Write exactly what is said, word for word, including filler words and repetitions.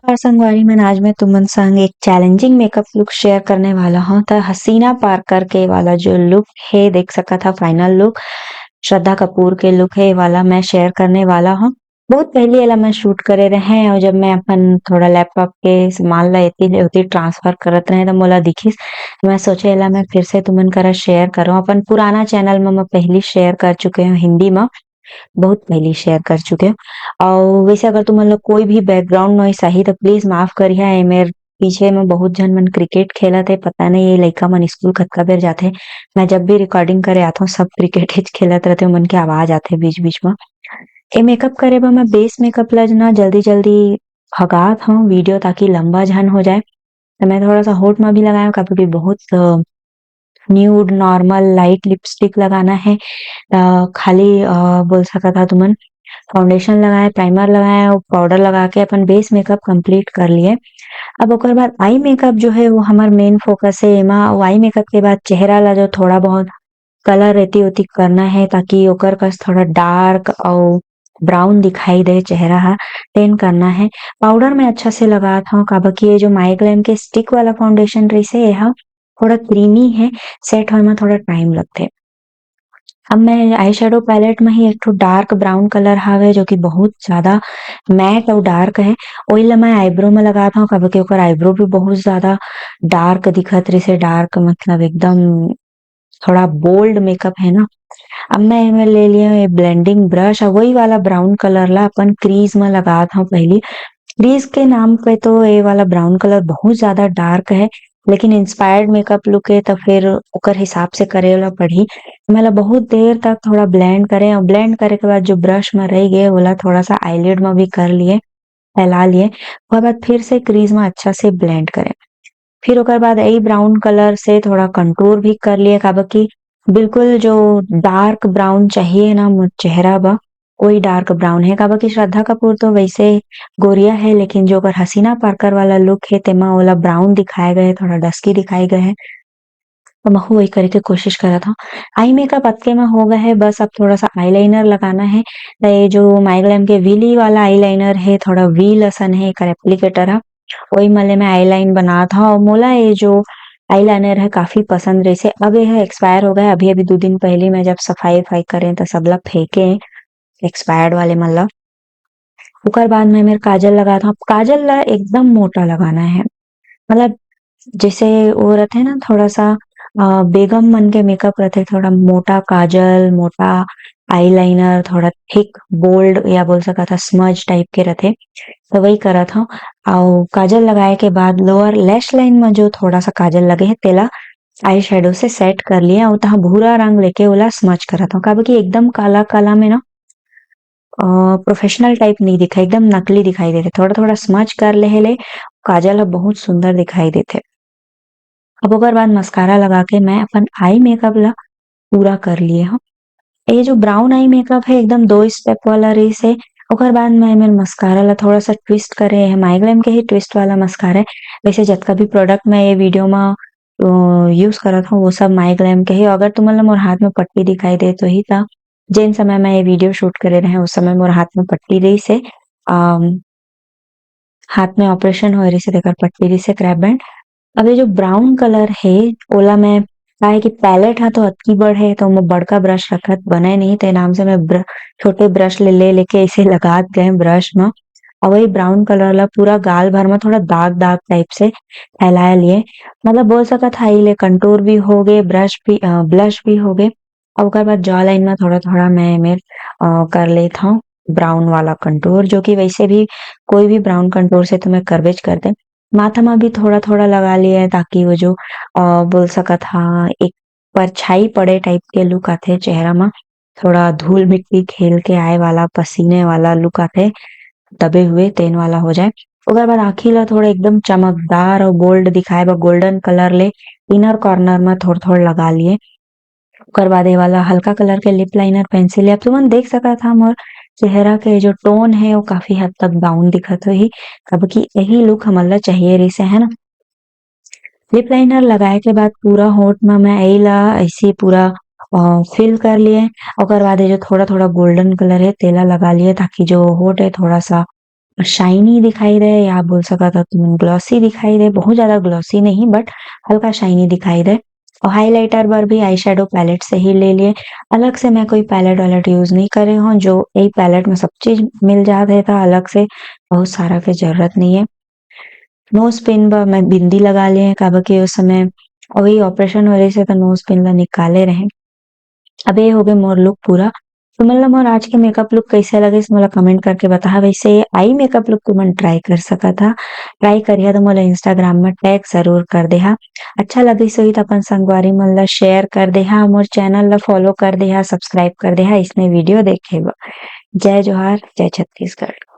नमस्कार संगवारी मन, आज मैं तुमन संग एक चैलेंजिंग मेकअप लुक शेयर करने वाला हूँ। त हसीना पारकर के वाला जो लुक है, देख सकत हा, फाइनल लुक श्रद्धा कपूर के लुक है, ये वाला मैं शेयर करने वाला हूँ। बहुत पहले एला मैं शूट करे रहे, और जब मैं अपन थोड़ा लैपटॉप के सामान ला एती ले ओती ट्रांसफर करत रहे, तो मोला दिखिस, मैं सोचे एला मैं फिर से तुमन करा शेयर करूँ। अपन पुराना चैनल में मैं पहली शेयर कर चुके हूँ हिंदी में, बहुत पहली शेयर कर चुके हूँ। और वैसे अगर तुमन लोग कोई भी बैकग्राउंड नॉइस आही, तो प्लीज माफ करिहा। ए मेर पीछे में बहुत झन मन क्रिकेट खेलत हे, पता नहीं ये लइका मन स्कूल कतका बेर जाथे। मैं जब भी रिकॉर्डिंग करे आथव, सब क्रिकेट ही खेलत रहथे, मन के आवाज आथे बीच बीच में। ए मेकअप करे बर मैं बेस मेकअप ला ना जल्दी जल्दी भगात हव वीडियो, ताकि लंबा झन हो जाए। तो मैं थोड़ा सा होठ में भी लगाया, काबर कि बहुत न्यूड नॉर्मल लाइट लिपस्टिक लगाना है। अ, खाली, अ, बोल सकत हा तुमन, फाउंडेशन लगाए, प्राइमर लगाए और पाउडर लगा के अपन बेस मेकअप कंप्लीट कर लिए। अब ओकर बाद आई मेकअप जो है, वो हमार मेन फोकस है एमा। और आई मेकअप के बाद चेहरा ला जो थोड़ा बहुत कलर एती ओती करना है, ताकि ओकर कस थोड़ा डार्क और ब्राउन दिखाई दे चेहरा हा, तेन करना है। पाउडर मैं अच्छा से लगात हव, काबर कि ये जो माइग्लैम के स्टिक वाला फाउंडेशन रहिसे, ये हा थोड़ा क्रीमी है, सेट होए में थोड़ा टाइम लगथे। अब मैं आई शेडो पैलेट में ही एक ठो डार्क ब्राउन कलर हावे, जो कि बहुत ज्यादा मैट और डार्क है, ओही ला मैं आईब्रो में लगात हव, काबर कि ओकर आईब्रो भी बहुत ज्यादा डार्क दिखत रहिसे। डार्क मतलब एकदम थोड़ा बोल्ड मेकअप है ना। अब मैं एमे ले लिए हूँ ये ब्लेंडिंग ब्रश, और वही वाला ब्राउन कलर ला अपन क्रीज में लगात हव पहली। क्रीज के नाम पे तो ये वाला ब्राउन कलर बहुत ज्यादा डार्क है, लेकिन इंस्पायर्ड मेकअप लुक है, तो फिर ओकर हिसाब से करे ला पड़ही। मैं ला बहुत देर तक थोड़ा ब्लेंड करे, और ब्लेंड करे के बाद जो ब्रश में रह गए, ओला थोड़ा सा आईलिड में भी कर लिए, फैला लिए। ओकर बाद फिर से क्रीज में अच्छा से ब्लेंड करें। फिर ओकर बाद यही ब्राउन कलर से थोड़ा कंटूर भी कर लिए, काबर कि बिल्कुल जो डार्क ब्राउन चाहिए ना मोर चेहरा बा, वही डार्क ब्राउन है। काबर कि श्रद्धा कपूर तो वैसे गोरिया है, लेकिन जो ओकर हसीना पारकर वाला लुक है, तेमा ओला ब्राउन दिखाए गए है, थोड़ा डस्की दिखाए गए है। तो महू वही करे के कोशिश करत हूँ। आई मेकअप अतके में हो गए है, बस अब थोड़ा सा आईलाइनर लगाना है। तो ये जो माइग्लैम के वीली वाला आईलाइनर है, थोड़ा वील असन है, एकर एप्लीकेटर है, वही मले मैं आईलाइन बनात हव। मोला ये जो आईलाइनर है काफी पसंद रहिसे। अब ये एक्सपायर हो गया है, अभी अभी दो दिन पहले मैं जब सफाई वफाई करें तो सबला फेंके एक्सपायर्ड वाले मन ला। ओकर बाद मैं मेर काजल लगात हव। काजल ला एकदम मोटा लगाना है, मतलब जैसे वो रहते हैं ना, थोड़ा सा अ, बेगम मन के मेकअप रहते, थोड़ा मोटा काजल, मोटा आईलाइनर, थोड़ा थिक बोल्ड या बोल सकत हा स्मज टाइप के रहते, तो वही करत हव। अउ काजल लगाए के बाद लोअर लैश लाइन में जो थोड़ा सा काजल लगे है, तेला आई शेडो से सेट कर लिए। अउ तहाँ भूरा रंग लेके ओला स्मज करत हव, काबर कि एकदम काला काला में ना प्रोफेशनल टाइप नहीं दिखाई, एकदम नकली दिखाई देथे। थोड़ा थोड़ा स्मज कर लेहे ले काजल ह बहुत सुंदर दिखाई देथे। अब ओकर बाद मस्कारा लगा के मैं अपन आई मेकअप ला पूरा कर लिए हूँ। ये जो ब्राउन आई मेकअप है, एकदम दो स्टेप वाला रहिसे। ओकर बाद मैं एमेर मस्कारा ला थोड़ा सा ट्विस्ट करे है, माइग्लैम के ही ट्विस्ट वाला मस्कारा है। वैसे जतका भी प्रोडक्ट मैं ये वीडियो में यूज करत हूँ, वो सब माइग्लैम के ही। अगर तुमन ला मोर हाथ में पट्टी दिखाई देत होही, त जेन समय मैं ये वीडियो शूट करे रहे, उस समय मोर हाथ में पट्टी रहिसे, अम, हाथ में ऑपरेशन होए रहिसे, तेकर पट्टी रहिसे, क्रैप बैंड। अब ये जो ब्राउन कलर है, ओला मैं, काहे कि पैलेट हा तो अतकी बड़ है, तो मैं बड़का ब्रश रखत बने नहीं, ते नाम से मैं ब्र-, छोटे ब्रश ले, ले लेके इसे लगात गए ब्रश में। और वही ब्राउन कलर ला पूरा गाल भर में थोड़ा दाग दाग टाइप से फैलाए लिए, मतलब बोल सकत हा, ले कंटूर भी हो गए, ब्रश भी, अ, ब्लश भी हो गए। अब ओकर बाद जॉ लाइन में थोड़ा थोड़ा मैं मेर, अ, कर लेत हूँ ब्राउन वाला कंटूर, जो कि वैसे भी कोई भी ब्राउन कंटूर से तो मैं करबेच कर दे। माथा में भी थोड़ा थोड़ा लगा लिए, ताकि वो जो, अ, बोल सकत हा, एक परछाई पड़े टाइप के लुक आथे चेहरा में, थोड़ा धूल मिट्टी खेल के आए वाला, पसीने वाला लुक आथे, दबे हुए तेन वाला हो जाए। ओकर बाद आँखी ला थोड़ा एकदम चमकदार और बोल्ड दिखाए बर गोल्डन कलर ले इनर कॉर्नर में थोड़ थोड़ लगा लिए। ओकर बाद ये वाला हल्का कलर के लिप लाइनर पेंसिल है। अब तुमन देख सकत हा, मोर चेहरा के जो टोन है, वो काफी हद तक डाउन दिखत होही, काबर कि यही लुक हमन ला चाहिए रहिसे, है ना। लिप लाइनर लगाए के बाद पूरा होठ में मैं यही ला ऐसे पूरा, अ, फिल कर लिए। ओकर बाद ये जो थोड़ा थोड़ा गोल्डन कलर है, तेला लगा लिए, ताकि जो होठ है थोड़ा सा शाइनी दिखाई दे, या बोल सकत हो तुमन ग्लॉसी दिखाई दे। बहुत ज्यादा ग्लॉसी नहीं, बट हल्का शाइनी दिखाई दे। और हाइलाइटर बर भी आई शेडो पैलेट से ही ले लिए। अलग से मैं कोई पैलेट वैलेट यूज नहीं करे हूँ, जो यही पैलेट में सब चीज मिल जात है, था अलग से बहुत सारा के जरूरत नहीं है। नोज पिन बर मैं बिंदी लगा लिए हैं, काबर कि उस समय वही ऑपरेशन हो रही से, तो नोज पिन ला निकाले रहे। अब ये हो गए मोर लुक पूरा। तो मतलब मोर आज के मेकअप लुक कैसे लगे, मोला कमेंट करके बताहा। वैसे ये आई मेकअप लुक तुमन ट्राई कर सकत हा। ट्राई करिहा तो मोला इंस्टाग्राम में टैग जरूर कर देहा। अच्छा लगिस होही तो अपन संगवारी मन ला शेयर कर देहा, मोर चैनल ला फॉलो कर देहा, सब्सक्राइब कर देहा इसने वीडियो देखे बर। जय जोहार, जय छत्तीसगढ़।